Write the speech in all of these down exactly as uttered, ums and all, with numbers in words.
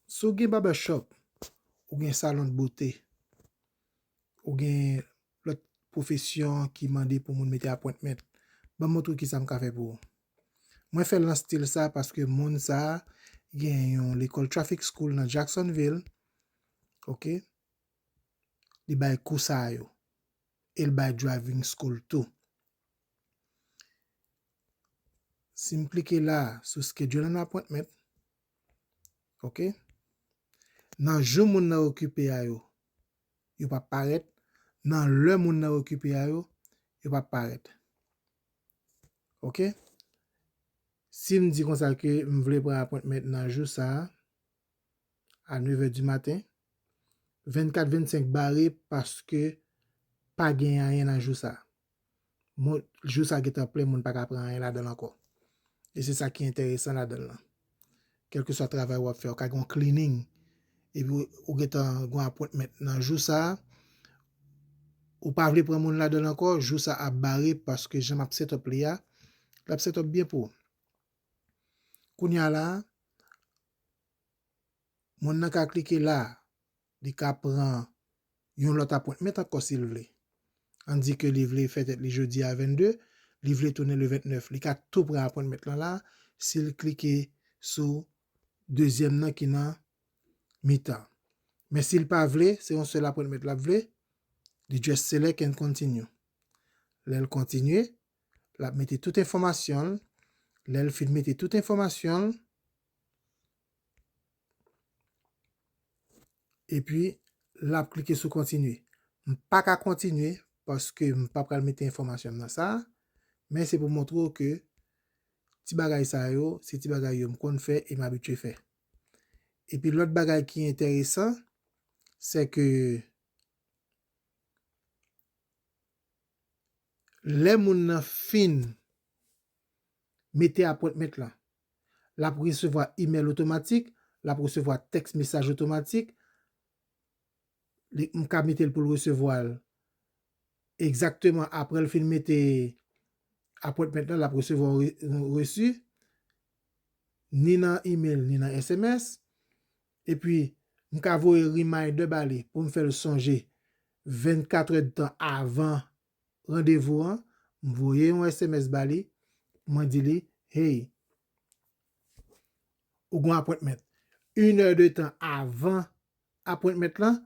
Si w gen barbershop, ou gen salon de bote, ou gen lòt pwofesyon ki mande pou moun mete appointment, ban m montre w kisa m ka fè pou ou. Mwen fè l nan stil sa paske moun sa gen yon lekòl traffic school nan Jacksonville. Ok? Li bay kou sa yo. E l bay driving school tou. Si m klike la sou schedule an appointment, ok? Nan jou moun nan okipe a yo, yo p ap parèt. Nan lè moun nan okipe a yo, yo p ap parèt. Ok? Si m di konsa ke m vle pran appointment nan jou sa a, a nev è di maten, vennkat vennsenk bare paske pa gen anyen nan jou sa. Moun, jou sa gentan plen, moun pa ka pran anyen ladan l ankò. E se sa ki enteresan ladan l lan. Kèlkeswa travay w ap fè, w ka gen yon cleaning, epi w, ou gentan gen appointment nan jou sa, ou pa vle pran moun ladan l ankò, jou sa ap bare paske jan m ap set up li a, l ap set up byen pou ou. Kounye a la, moun nan ka klike la, li ka pran yon lòt appointment ankò si l vle. Ann di ke li vle fè tèt li jodi a vennde, li vle tounen le ventnèf. Li ka tou pran appointment lan la, si l klike sou dezyèm nan ki nan mitan. Men si l pa vle, se yon sèl appointment l ap vle, li just select and continue. Lè l kontinye, l ap mete tout enfòmasyon l. Lè l fin mete tout enfòmasyon l, epi l ap klike sou kontinye. M pa ka kontinye paske m pa pral mete enfòmasyon m nan sa, men se pou montre w ke ti bagay sa yo, se ti bagay yo m konn fè e m abitye fè. Epi lòt bagay ki enteresan, se ke lè moun nan fin mete appointment lan, l ap resevwa email otomatik, l ap resevwa text mesaj otomatik, li, m ka mete l pou l resevwa l egzakteman apre l fin mete appointment lan, l ap resevwa yon re-, yon resi, ni nan email, ni nan S M S. Epi, m ka voye reminder ba li pou m fè l sonje vennkat è de tan avan randevou an. M voye yon S M S ba li, mwen di li, hey, ou gon appointment. Une heure de temps avan appointment lan,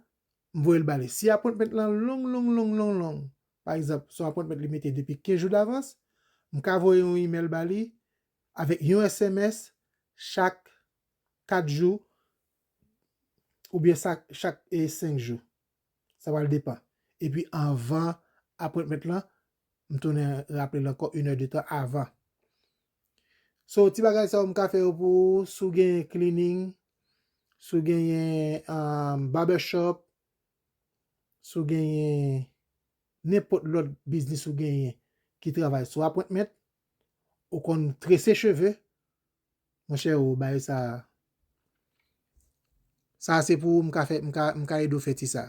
m voye l ba li. Si appointment lan long, long, long, long, long, pa egzanp, se yon appointment li mete depi kenz jou davans, m ka voye yon email ba li avèk yon S M S chak kat jou oubyen sa, chak, e, senk jou. Sa pral depan. Epi anvan appointment lan, m tounen raple l ankò une heure de temps avan. So, ti bagay sa yo m ka fè yo pou ou, si w genyen cleaning, si w genyen, um, barbershop, si w genyen nenpòt lòt biznis ou genyen ki travay sou appointment, ou konn trese cheve, monchè, ou bay sa, sa se pou ou, m ka fè, m ka, m ka ede w fè ti sa.